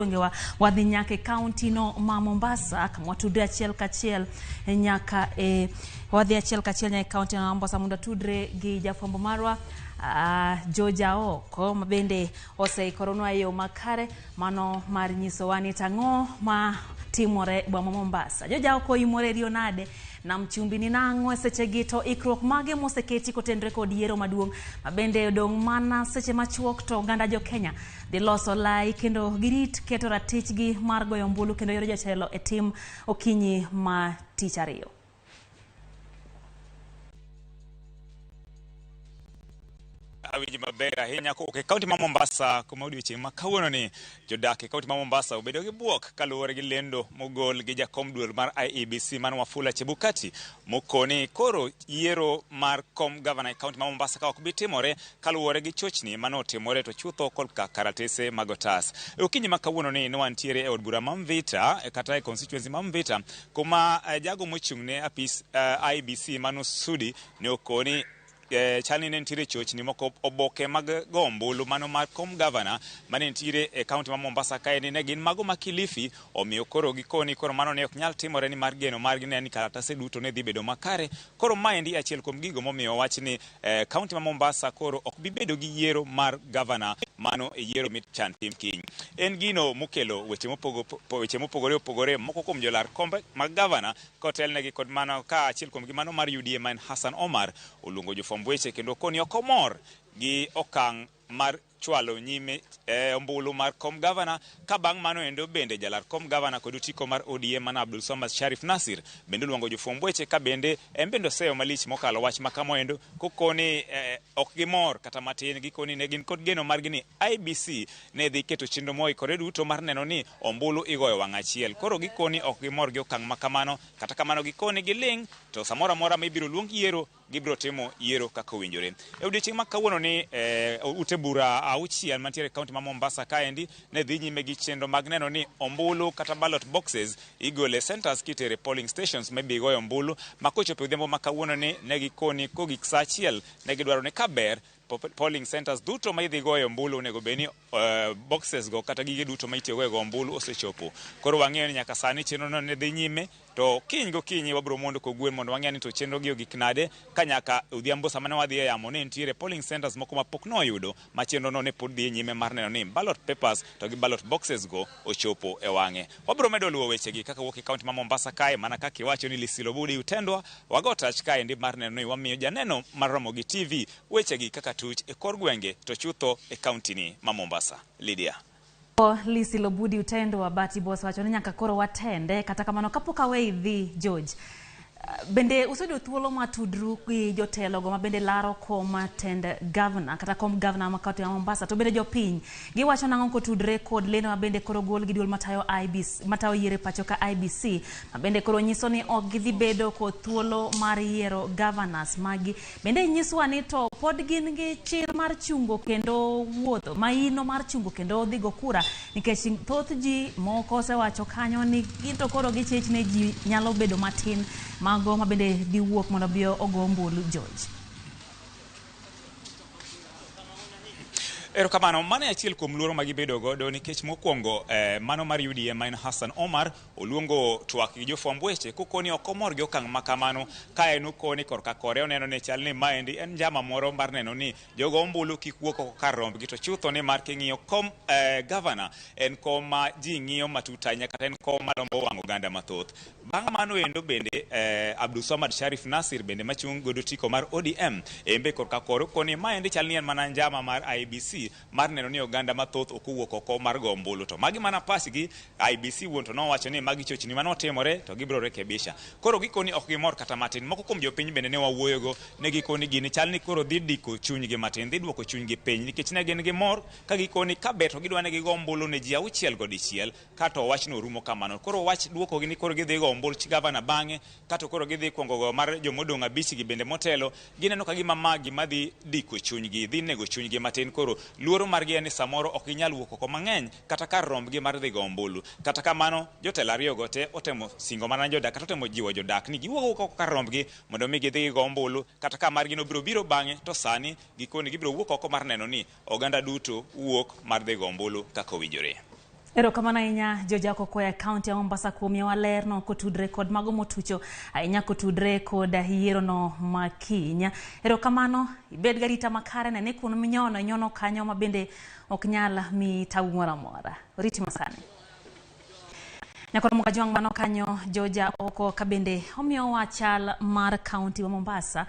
Gwengewa wadhi nyaka e kaunti no ma Mombasa kama watudre achiel kachiel nyaka e wadhi achiel kachiel nyaka e kaunti ma Mombasa mondo watudre gi jafwambo marwa George Aoko ma bende oseikoronwa e yo makare mano mar nyisowa ni tang'o ma timore e boma ma Mombasa. George Aoko imore riyo nade? Nam chumbi ni nang'o e sechegi to ikruok mage moseketi kotenre kod yiero maduong' ma bende odong' mana seche machuok to oganda jo Kenya dhi loso lai kendo girit keto ratichgi mar goyo ombulu kendo yiero jatelo e tim okinyi ma tich ariyo. Awinji maber ahinya kowuok e kaunti ma Mombasa kuma odiochieng' ma kawuono ni jodak e kaunti ma Mombasa obedo gi buok kaluwore gi lendo mogol gi jakom duol mar IEBC man Wafula Chebukati mokoni koro yiero mar kom gavana e kaunti ma Mombasa ka ok bi timore kaluwore gi chochni mane otimore to chutho korka karatese mag otas. E okinyi ma kawuono ni ne wantiere e od bura ma Mvita kata e constituency ma Mvita kuma jago mochung' ne apis IEBC mano Sudi ne okoni chal ni ne nitiere chochni moko oboke mag go ombulu mano mar kom gavana mane nitiere e kaunti ma Mombasa kae ni ne gin mago ma Kilifi, omiyo koro gikoni koro mano ne ok nyal timore ni mar geno margi ne ni kalatase duto ne dhi bedo makare. Koro maendi achiel kuom gigo momiyo wach ni kaunti ma Mombasa koro ok bi bedo gi yiero mar gavana mano e yiero michan tim kiny. En gino mokelo weche mopogore opogore moko kuom jolar kombe mag gavana kotelnegi kod mano ka achiel kuom gi mano mar UDA ma en Hassan Omar oluongo jofwamb weche kendo koni ok omor gi okang' mar chwalo nyime ombulu mar kom gavana ka bang' mano endo bende jalar kom gavana kod otiko mar ODM mana Abdul Samad Sharif Nasir bende oluongo jofwamb weche ka bende en bende oseyo malich mokalo wach ma kamo endo kokoni ok gimor kata matin gikoni ne gin kod geno margi ni IEBC ne dhi keto chenro moikore duto mar neno ni ombulu igoyo wang' achiel. Koro gikoni ok gimor gi okang' ma kamano, kata kamano gikoni giling' to samoro amora ma ibiro luong yiero gibiro timo yiero kaka owinjore. E odiochieng' ma kawuono ni ute bura auchiel mantiere e kaunti ma Mombasa kaendi ne dhi nyime gi chenro mag neno ni ombulu kata ballot boxes igolo e centers kitere polling stations maybe goyo ombulu ma kochopo odhiambo ma kawuono ni ne gikoni kogik saa achiel ne gidwaro ni kaber polling centers duto ma idhi goyo ombulu onego bed ni boxes go kata gige duto ma itiyogo e go ombulu osechopo. Koro wang'eyo ni nyaka sani chenro no ne dhi nyime to kiny gokinyi wabiro mondo kogwen mondo wang'e ni to chenro gi ogik nade ka nyaka odhiambo sama ne wadhi e yamo ne nitiere polling centers moko ma pok noyudo ma chenro no ne pod dhi nyime mar neno ni ballot papers to gi ballot boxes go ochopo e wang'e. Wabiro medo luwo wechegi kaka wuok e kaunti ma Mombasa kae mana kaka iwacho ni Lisilobudi utendwa wago tach kaendi mar neno ni wamiyo janeno mar Ramogi TV wechegi kaka tuch e kor gwenge to chutho e kaunti ni ma Mombasa. Lydia. Lisi Lobudi utendwa Bati Boss wacho ni nyaka koro watende kata kamano kapok aweyi dhi George. Bende useyudo thuolo mar tudru gi jotelo go ma bende laro kom tend gavana kata kom gavana ma kaunti ma Mombasa to bende jopiny giwacho nang'o kotudre kod lendo ma bende koro gol gi duol matayo IEBC matayo yiero e pacho ka IEBC ma bende koro nyiso ni ok gidhi bedo kod thuolo mar yiero governors magi bende nyiswa ni to pod gin gi chir mar chungo kendo wuotho maino mar chungo kendo dhi go kura nikech thoth ji moko osewacho kanyo ni gin to koro gichich ni ji nyalo bedo matin mago ma bende dhi wuok mondo obi ogo ombulu George. Erokamano, mano e achiel kuom luoro ma gibedo godo nikech mokwongo mano mar UDA ma en Hassan Omar oluongo twak gi jofwamb weche kokoni ok omor gi okang' ma kamano ka en okoni korka kore oneno ni chal ni maendi en njama moro mar neno ni jogo ombulu kik wuok oko kar rombgi to chutho ni mar king'iyo kom gavana en kom ma ji ng'iyo matut ahinya kata en kom malombo wang' oganda mathoth. Bang' mano endo bende Abdul Samad Sharif Nasir bende machung' godo tiko mar ODM embe korka kore okoni maendi chal ni en mana njama mar IEBC mar neno ni oganda mathoth ok owuok oko mar go ombulu to magi mana pachgi. IEBC wuon to nowacho ni magi chochni manotimore to gibiro rekebisha. Koro gikoni ok gimor kata matin. Moko kuom jopiny bende ne wawuoyogo ne gikoni gini chal ni koro dhi diko chunygi matin, dhi duoko chunygi piny nikech ne gin gi mor ka gikoni ka ber to gidwa ni gigo ombulu ne ji auchiel go dichiel kato wachno orumo kamano. Koro wach duokogi ni koro gidhi go ombulu gavana bang'e kato koro gidhi kuongo go mar jomodong' abich gi bende motelo gineno ka gima ma gima dhi diko chunygi, dhi nego chunygi matin. Koro luoro margi en ni samoro ok ginyal wuok oko mang'eny kata kar rombgi mar dhi go ombulu. Kata kamano jotelo ariyo go te otemo singo mana jodak kata otemo jiwo jodak ni giwuok oko kar rombgi mondo mi gidhi gigo ombulu kata ka margi no biro biro bang'e to sani gikoni gibiro wuok oko mar neno ni oganda duto wuok mar dhi go ombulu kaka owinjore. Erokamano ahinya Jojako koa kaunti ya Mombasa kuom miyowa ler no kotudre kod mago motucho ahinya kotudre kod yiero no ma kiny. Erokamano, ibed garita makare ne ni kun minyono inyono kanyo ma bende ok nyal miyi tabu moro amora. Oriti masani. Nyakoro Mokajwang' mano kanyo Joja oko ka bende omiyowa chal mar kaunti ma Mombasa.